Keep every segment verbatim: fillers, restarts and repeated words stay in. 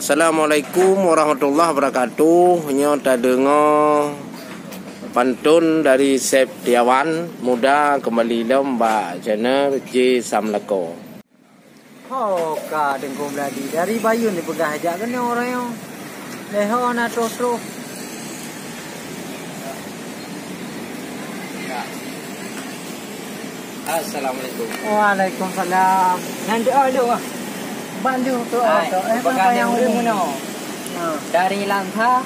Assalamualaikum warahmatullahi wabarakatuh. Nyoe tadeungoe pantun dari Septiawan Muda, kembali lom bak channel J Samlako. Ho ka Teungku Meuladi, dari Bayeuen dipeugah jak keunoe ureueng nyoe. Lé ho na troh-troh. Assalamualaikum. Waalaikumsalam. Nyan doa dulu, ah. Ban dulu tu, hai, tu. Eh, peugah bang ureueng umum. Bunoe. Ha. Dari Langsa,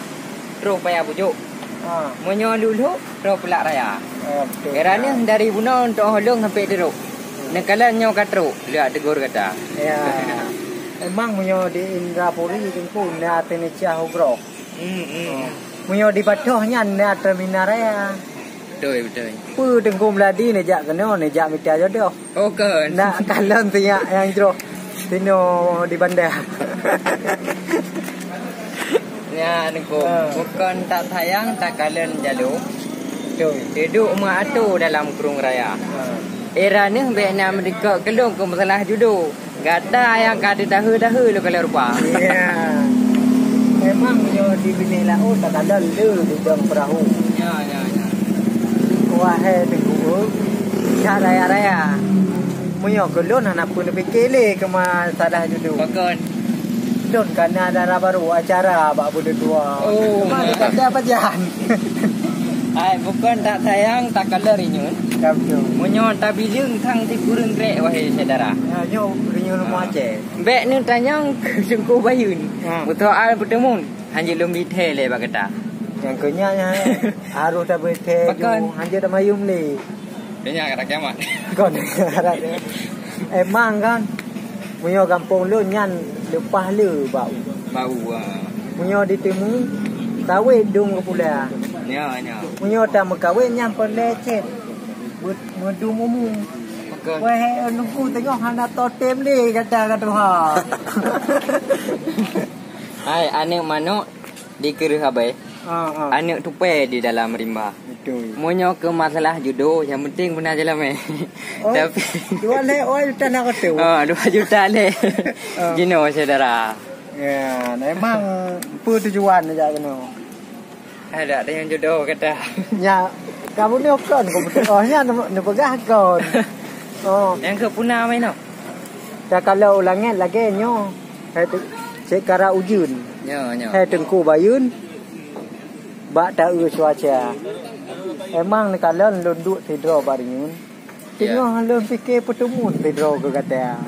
troh Paya Bujôk. Ha. Meunyoe lhok-lhok, troh Peulat Raya. Ha, betul. Era nyoe dari bunoe untuk holong sampai Tirok. Hmm. Neukalon nyoe ka trok, liak tegur gata. Ya. Emang meunyoe di Indrapuri Teungku na teunicah ugroe. Hmm, hmm. Oh. Meunyoe di Batoh nyan na terminal raya. Betul, betul. Peue Teungku Meuladi neujak keunoe, neujak mita jodoh. Oh, kon. Nak kalon sinyak nyang jroh. Sinoe di Banda. Nyan, Teungku. Ha. Bukon tak sayang, tak kalon jaloe. Betul. Hidup meuato dalam kurung raya. Ha. Era nyoe bèk na meudikok keu lôn keu masalah judo. Gata nyang ka teutahe-tahe lôn kalon rupa. Ya. Memang nyoe di binéh laôt takalon le di dong peurahô. Ya, ya, ya. Wahé Teungku, jak raya-raya. Meunyoe keu lôn hana peue neupike lé keu masalah judo. Pakon? Lôn ka na dara barô acara bak buleuen dua. Oh. Cuma di kata pajan. Hai, bukon tak sayang, tak kalon rinyun. Ya, betul. Meunyoe tabileueng thang sikureueng krek, wahé syedara. Ya, nyoe rinyun rumoh Aceh. Bèk neutanyong keu Teungku Bayeuen. Ha. Meusoal peuteumon, hanjeuet lôn bi thèe lé bak gata. Nyang keu nyan, nyan, harôh tabi thèe ju, pakon? Hanjeuet tamayum lé. Keu nyan akhé kiamat. Kon, akhé kiamat. Emang kan, meunyoe gampông lôn nyan leupah le bak u. Bak u, ah. Meunyoe di timu, sawét dum geupula. Nyo, nyo. Meunyoe tameukawen nyan peureulèe cit. Beut-, meudum umu. Pakon? Wahé Teungku, teungoh hana tô tem lé gata ka tuha. Hai, aneuk manok dikeureuh abèe. Ah, ah. Aneuk tupai di dalam rimba. Betul. Meunyoe keu masalah judo, nyang penting beuna jalan mè. Oh, tapi dua lé, oh, juta nak kata. Oh, dua juta lé. Ah. Jinoe syedara. Ya, memang peue tujuan jak keunoe? Ada, ada nyang judo gata. Nya, kamu ni kon, kamu tu. Oh, nya, neupeugah kon. Oh. Nyang keu puna main tu? Takalon u langèt lagèe nyoe. Hai tu, cit kara ujeuen. Nyo, nyo. Hai Teungku Bayeuen, bak taeu cuaca. Emang neukalon lôn duek sidroe bak rinyun. Ya. Teungoh lôn pike peuteumon sidroe keu gata.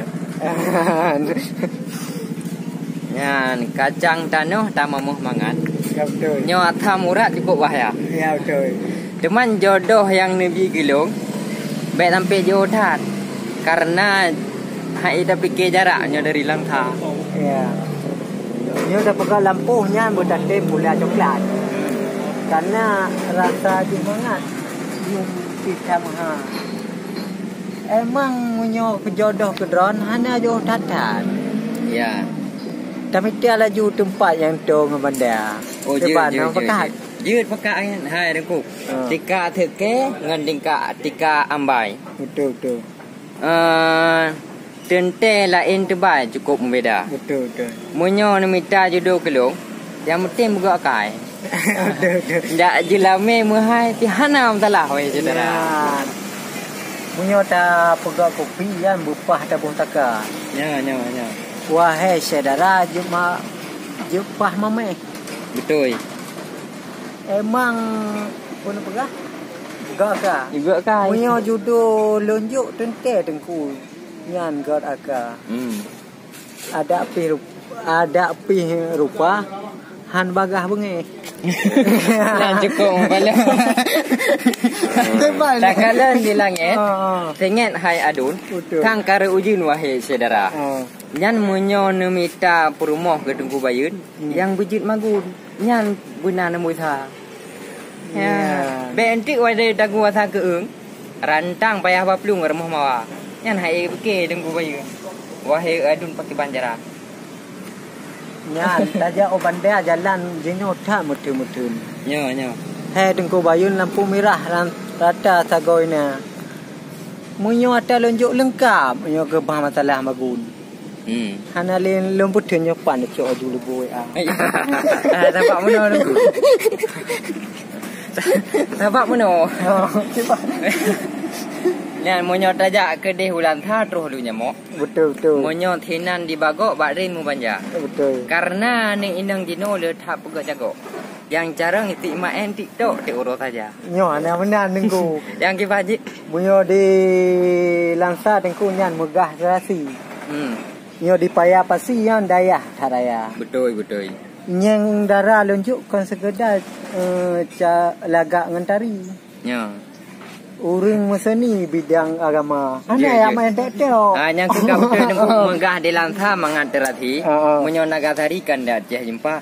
Nyan, kacang tanoh tameumoh mangat. Ya, betul. Nyoe asam urat cukup bahaya. Ya, betul. Teuma jodoh nyang neubi keu lôn, bèk sampai jiôh that. Kareuna hai tapike jarak nyoe dari Langsa. Ya. Nyoe tapeugah lampôh nyan beutatem gula coklat. Kareuna rasa jih mangat. Nyoe pih ka meuha. Emang meunyoe keu jodoh keu droen hana jiôh that-that. Ya. Tamita laju teumpat nyang toe ngon banda. Oh, jeuet, jeuet, jeuet, jeuet. Jeuet pakat nyan, hai Teungku. Ha. Tika Teuke ngon tika, tika Ambai. Betul, betul. Eh, teuntèe laén teubai cukup meubeda. Betul, betul. Meunyoe neumita judo keu lôn, nyang penting beugok akai. Betul, betul. Jak jeulamé meuhai pih hana masalah, wahé syedara. Ya. Meunyoe tapeugok kupi nyan beupah taboh taka. Ya, ya, ya. Wahé syedara, jeuet ma-, jeuet pah maméh. Betul. Emang, peue neupeugah? Gok ka. Gok ka. Meunyoe judo lôn jok teuntèe Teungku, nyan gok aka. Hmm. Adak pih rup-, adak pih rupa, han bagah beungéh. Nah, cukup meubalak. Tebal. Takalon di langèt, ha, ha, singèt hai aduen, betul, thang kareueng ujeuen, wahé syedara. Ha. Nyan meunyoe neumita peurumoh keu Teungku Bayeuen, hmm, nyang beujeuet magun, nyan beuna neumeusa. Ya. Ya. Bèk enteuk watèe tagu asa keueung, rantang payah baplueng rumoh mawa. Nyan hai pike Teungku Bayeuen. Wahé aduen pakriban cara. Nyan, tajak u banda jalan jinoe that meutheun-meutheun. Nyo, nyo. Hai Teungku Bayeuen, lampu mirah ran-, rata sagoe na. Meunyoe ata lôn jok leungkap, nyoe keubah masalah magun. Hmm. Hana lé lôn putih nyoe pan cok aju leubeh W A. Ah, nampak meunoe tu. Nampak meunoe. Oh, cuba. Nyan meunyoe tajak keudeh u Lansa troh lôn nyamok. Betul, betul. Meunyoe thinan di Bagok bak rin mubanja. Betul. Karena aneuk inong jinoe le that peugah jagok. Nyang carông itik maén TikTok ti uroe saja. Nyoe hana meunan Teungku. Nyang kiban jih. Meunyoe di Lansa Teungku nyan meugah serasi. Hmm. Nyoe di Paya Pasi nyan dayah that raya. Betul, betul. Nyang dara lôn jok kon sekedar, eh, ca-, lagak ngon tari. Ya. Ureueng meuseni bidang agama. Hana ya, ya, main TikTok. Ah, nyang keu ka beutôi Teungku meugah di Lansa mangat teurasi. Ah, ah. Meunyoe Nagasari kan dak Aceh jumpa.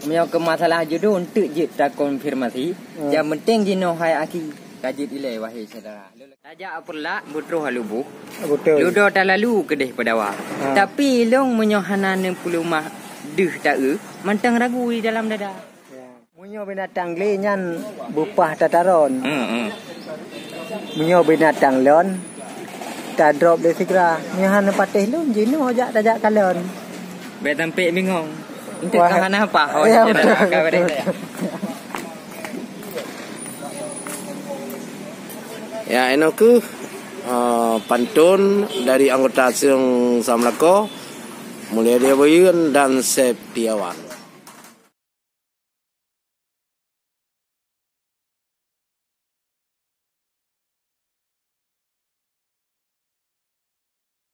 Meunyoe keu masalah judoe, enteuk jeuet takonfirmasi. Hmm. Nyang penting jinoe hai aki, ka jeuet ilée, wahé syedara. Tajak Peureulak beutroh Alubuh. Betul. Ludo talalu keudeh Peudawa. Ha. Tapi ilong meunyoe hana neupeuleumah deuh taeu, mantong ragu di dalam dada. Ya. Meunyoe binatang glé nyan beupah tataron. Hmm, hmm. Meunyoe binatang lon, tadrop lé sigra. Nyoe hana patéh lôn, jinoe jak tajak kalon. Bèk sampé bingong. Enteuk ka hana apa. Oh, ya, betul, betul. Ya, inoe keuh, eh, pantôn dari anggota Siung Samlako, Mulia Dia Boyun dan Septiawan.